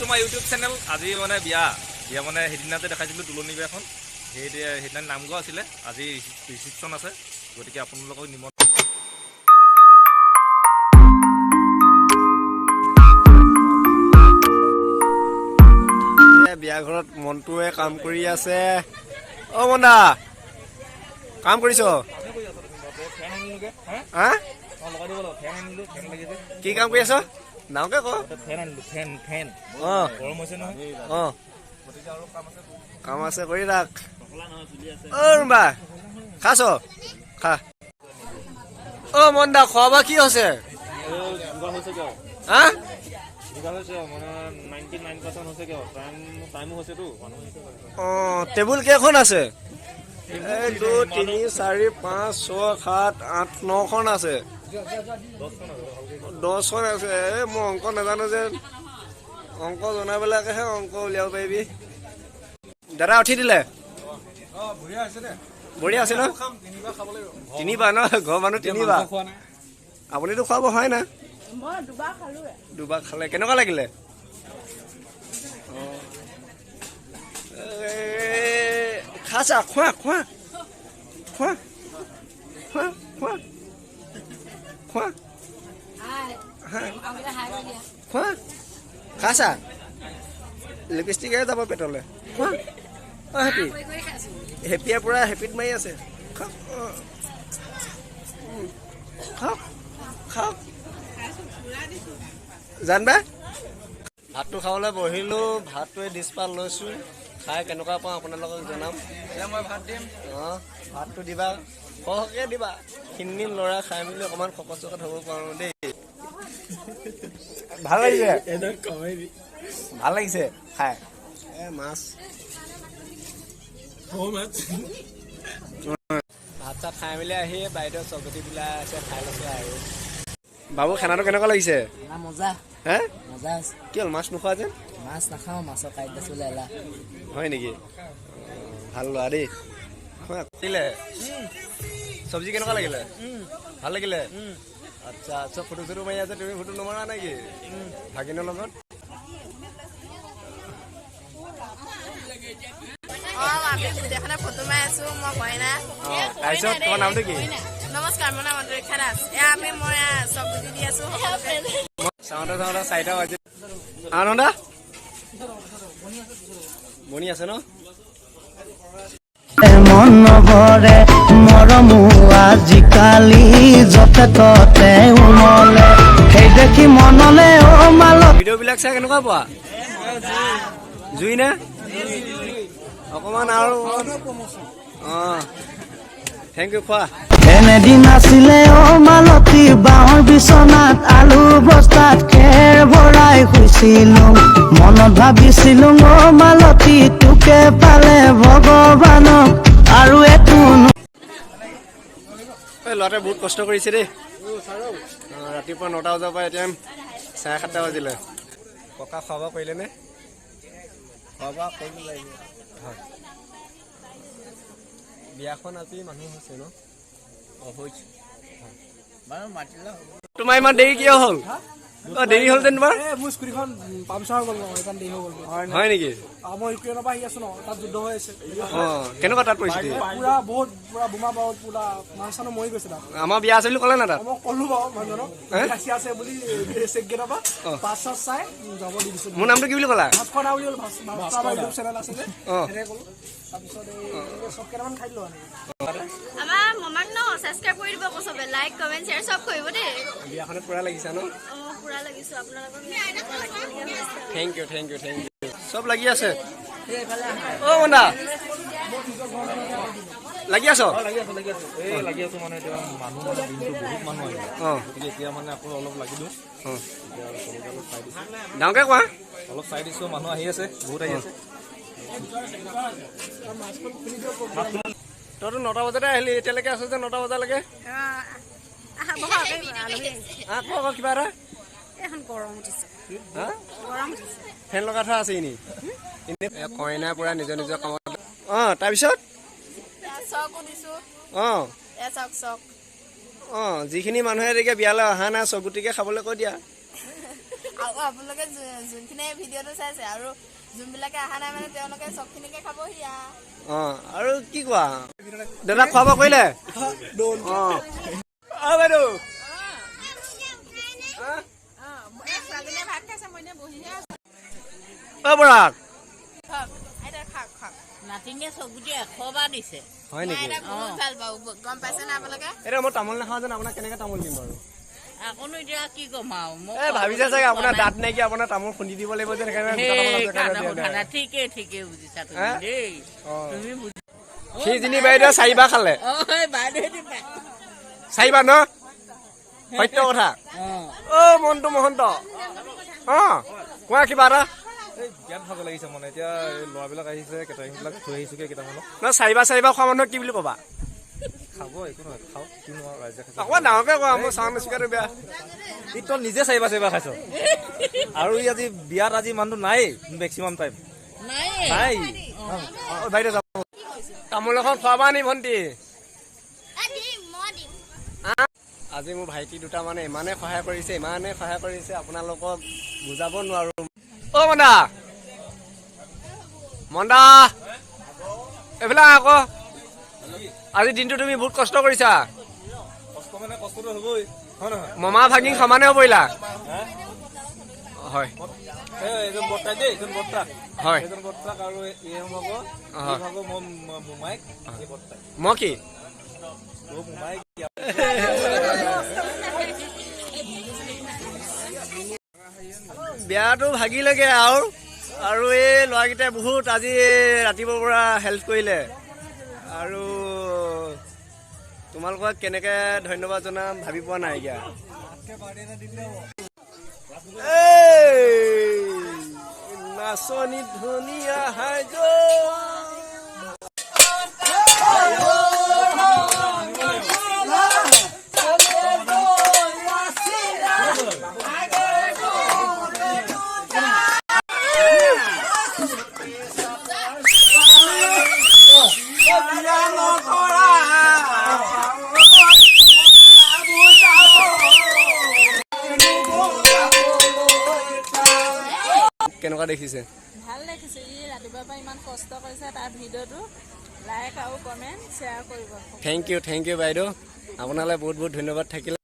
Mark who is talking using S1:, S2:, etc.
S1: To my YouTube channel. আজি মানে বিয়া বিয়া মানে সেইদিনাতে দেখাইছিলোঁ তুলনি বিয়াখন, সেইদিনা নামঘৰ আছিলে, আজি ৰিচিপশ্যন আছে। গতিকে আপোনালোকক নিমন্ত্ৰণ।
S2: বিয়া ঘৰত মনটোৱে কাম কৰি আছে। অ মন্দা, কাম কৰিছ? হা, কি কাম কৰি আছ? নাওকে ক। অ কাম আছে, কৰি থাক। অ ৰুম্বা, খাছ খা। অ মন্দা, খোৱা বোৱা কি হৈছে? হা, অ টেবুল কেইখন আছে? 1 2 3 4 5 6 7 8 9খন আছে। 10খন আছে। এই মই অংক নাজানো যে, অংক জনাবিলাকেহে অংক উলিয়াব পাৰিবি। দাদা উঠি দিলে, বঢ়িয়া আছে ন? তিনিবাৰ ন? ঘৰৰ মানুহ তিনিবাৰ। আপুনিতো খুৱাব হয় না? দুবাৰ খালে। কেনেকুৱা লাগিলে? খাচা, খোৱা খোৱা খোৱা খোৱা খোৱা খোৱা খোৱা খাচা, লিপষ্টিকে যাব পেটলৈ। খোৱা। অ হেপী, হেপিয়ে পুৰা হেপিত মাৰি আছে। খাওক খাওক খাওক। জানবা, ভাতটো খাবলৈ বহিলোঁ। ভাতটোৱে ডিছপাত লৈছোঁ, খাই কেনেকুৱা পাওঁ আপোনালোকক জনাম।
S3: মই ভাত দিম।
S2: অঁ, ভাতটো দিবা, সৰহকৈ দিবা। খিনমিন ল'ৰা খাই মেলি অকণমান শকত চকত হ'ব পাৰোঁ দেই। ভাল লাগিছে, ভাল লাগিছে খাই। এ মাছ ভাত চাত খাই মেলি আহি বাইদেউ চকগুটি বিলাই আছে, খাই লৈছোঁ আৰু। বাবু, খানাটো কেনেকুৱা লাগিছে?
S4: মজা।
S2: হে,
S4: মজা আছে।
S2: কি হ'ল, মাছ নোখোৱা যেন?
S4: মাছ নাখাওঁ, মাছৰ কাঁইট আছিলে এলাহ।
S2: হয় নেকি? ভাল ল'ৰা দেই। দিলে চব্জি কেনেকুৱা লাগিলে? ভাল লাগিলে। আচ্ছা, চব ফটো চটো মাৰি আছে, তুমি ফটো নমাৰা নেকি ভাগিনৰ লগত? তাৰপিছত তোমাৰ নামটো কি?
S5: নমস্কাৰ, মোৰ নাম অন্তৰীক্ষা দাস। এয়া আমি মই চব্জি দি আছো।
S2: চাওঁতে চাওঁতে 4টা বাজি। আনন্দা বনি আছে ন?
S6: মন নভৰে মৰমো আজিকালি য'তে ত'তে উমলে, সেই দেখি মনলে অ মাল।
S2: ভিডিঅ'বিলাক চাই কেনেকুৱা পোৱা? জুই নে অকণমান আৰু? অঁ, thank U. খোৱা।
S6: এনেদিন আছিলে অ মালতী, বাঁহৰ বিচনাত আলু বস্তাত খেৰ ভৰাই শুইছিলো। মনত ভাবিছিলো অ মালতী, তোকে পালে ভগৱানক আৰু একো।
S2: এই ল'ৰাটোৱে বহুত কষ্ট কৰিছে দেই। ৰাতিপুৱা 9টা বজাৰ পৰা এতিয়া 7:30 বাজিলে। ককা, খোৱা বোৱা কৰিলেনে?
S3: খোৱা বোৱা কৰিব লাগিব।
S2: হয়। বিয়াখন আজি মানুহ হৈছে ন?
S3: অ হৈছে। মানুহ মাতিলে।
S2: তোমাৰ ইমান দেৰি কিয় হ'ল? অ দেৰি হ'ল যেন তোমাৰ?
S7: মোৰ স্কুটিখন পামচাৰ হৈ গ'ল, সেইকাৰণে দেৰি হৈ গ'ল।
S2: হয় নেকি?
S7: মই ইউক্ৰেইনৰ পৰা আহি আছো ন, তাত যুদ্ধ হৈ আছে।
S2: অ কেনেকুৱা তাত পৰিস্থিতি?
S7: পুৰা বহুত পুৰা বোমা বাৰুদ, পুৰা মানুহ চানুহ মৰি গৈছে তাত।
S2: আমাৰ বিয়া আছে বুলি ক'লে না তাত?
S7: মই ক'লো বাৰু মানুহজনক, আছে বুলি চেক গেটৰ পৰা পাছ চাছ চাই যাব দি দিছো।
S2: মোৰ নামটো কি বুলি ক'লা?
S7: ভাস্কৰ দা বুলি ক'লো। ভাস্কৰ ইউটিউব চেনেল আছে যে, সেনেকে ক'লো। তাৰপিছত এই চব কেইটামান খাই দিলো।
S5: আমাৰ মমাক ন ছাবস্ক্ৰাইব কৰি দিব আকৌ, চবে লাইক কমেণ্ট শ্বেয়াৰ চব কৰিব দেই।
S2: বিয়াখনত পুৰা লাগিছা ন?
S5: অ পুৰা লাগিছো। আপোনালোকক
S2: thank you, thank you, thank you. চব লাগি আছে। অ মন্দা, লাগি আছ?
S1: লাগি আছো, লাগি আছো। এই লাগি আছো মানে এতিয়া মানুহ মানে দিনটো বহুত মানুহ আহিলে, গতিকে এতিয়া মানে আকৌ অলপ লাগি দিওঁ। এতিয়া অলপ চাই দিছোঁ।
S2: ডাঙৰকে কোৱা।
S1: অলপ চাই দিছোঁ, মানুহ আহি আছে, বহুত আহি আছে।
S2: তইতো 9টা বজাতে আহিলি, এতিয়ালৈকে আছ যে 9টা বজালৈকে? আকৌ আকৌ কিবা এটা। ফেন লগাই থোৱা আছে। এনেই এনেই কইনা পুৰা নিজৰ নিজৰ কামত। অ তাৰপিছত অ অ যিখিনি মানুহে এতিয়া বিয়ালৈ অহা নাই, চগুটিকে খাবলৈ কৈ দিয়া।
S5: আৰু আপোনালোকে যোনখিনিয়ে ভিডিঅ'টো চাইছে আৰু যোনবিলাকে অহা নাই, মানে তেওঁলোকে চবখিনিকে খাবহি।
S2: অঁ, আৰু কি কোৱা দাদা, খোৱা বোৱা কৰিলে? অঁ অঁ, বাইদেউ।
S5: ছোৱালীজনীয়ে ভাত খাইছে, মই এনেই বহিহে আছো।
S2: অ বৰাক।
S5: আইতা, খাওক খাওক।
S8: নাতিনীয়ে চকুটি 100 বাৰ দিছে।
S2: হয় নেকি?
S5: আইতা বহুত ভাল পাওঁ, গম পাইছে নে আপোনালোকে?
S2: এতিয়া মই তামোল নাখাওঁ যেন, আপোনাক কেনেকে তামোল দিম বাৰু?
S8: আকৌনো এতিয়া কি ক'ম আৰু মোক।
S2: এ ভাবিছে চাগে আপোনাৰ দাঁত নাইকিয়া, আপোনাৰ তামোল খুন্দি দিব লাগিব যেন, সেইকাৰণে দুটা তামোল আছে কাৰণে
S8: সেইকাৰণে
S2: দিয়া
S8: সোধা
S2: নাই।
S8: নাই। ঠিকেই ঠিকেই বুজিছা তুমি।
S2: হে?
S8: দেই।
S2: অ।
S8: তুমি বুজি
S2: সেইজনী বাইদেউ চাৰিবাৰ খালে।
S8: অ, এই বাইদেউ পাই।
S2: চাৰিবাৰ ন? সত্য কথা। অ মনটো মহন্ত, অ কোৱা কিবা এটা।
S1: এই বিৰাট ভাল লাগিছে। মানে এতিয়া এই ল'ৰাবিলাক আহিছে, কেটাৰিংবিলাক থৈ আহিছোগৈ কেইটামানক।
S2: ন, চাৰিবাৰ চাৰিবাৰ খোৱা মানুহক কি বুলি ক'বা?
S1: খাব, একো নহয়, খাওক। কিনো আৰু, ৰাইজে খাইছে।
S2: অকণমান ডাঙৰকে কোৱা, মোৰ চাউণ্ড স্পীকাৰটো বেয়া।
S1: ই তই নিজে চাৰিবাৰ চাৰিবাৰ খাইছ আৰু ই আজি বিয়াত আজি মানুহটো নাই, মেক্সিমাম টাইম
S8: নাই।
S1: নাই।
S2: অ বাইদেউ যাব, তামোল এখন খোৱাবা নি ভণ্টি?
S5: দিম, মই দিম।
S2: আজি মোৰ ভাইটি দুটা মানে ইমানে সহায় কৰিছে, ইমানে সহায় কৰিছে, আপোনালোকক বুজাব নোৱাৰো। অ মন্দা, মন্দা, এইফালে আহ আকৌ। আজি দিনটো তুমি বহুত কষ্ট কৰিছা।
S1: কষ্ট মানে কষ্টটো হ'বই, হয় নহয়?
S2: মমা ভাগিন সমানে পৰিলা হয়।
S1: এই এজন বৰ্তাক দেই, এজন বৰ্তাক।
S2: হয়।
S1: এজন বৰ্তাক আৰু এই ভাগ, এই ভাগ মই মোমাইক, এই বৰ্তাক।
S2: মই কি?
S1: অ মোমাইক।
S2: বিয়াটো ভাগিলেগে আৰু এই ল'ৰাকেইটাই বহুত আজি ৰাতিপুৱাৰ পৰা হেল্প কৰিলে। আৰু তোমালোকক কেনেকে ধন্যবাদ জনাম ভাবি পোৱা নাই এতিয়া। এই, নাচনী ধুনীয়া হাই। কেনেকুৱা দেখিছে?
S9: ভাল দেখিছে। ই ৰাতিপুৱাৰ পৰা ইমান কষ্ট কৰিছে, তাৰ ভিডিঅ'টো লাইক আৰু কমেণ্ট শ্বেয়াৰ কৰিব।
S2: Thank U, thank U বাইদেউ, আপোনালৈ বহুত বহুত ধন্যবাদ থাকিল।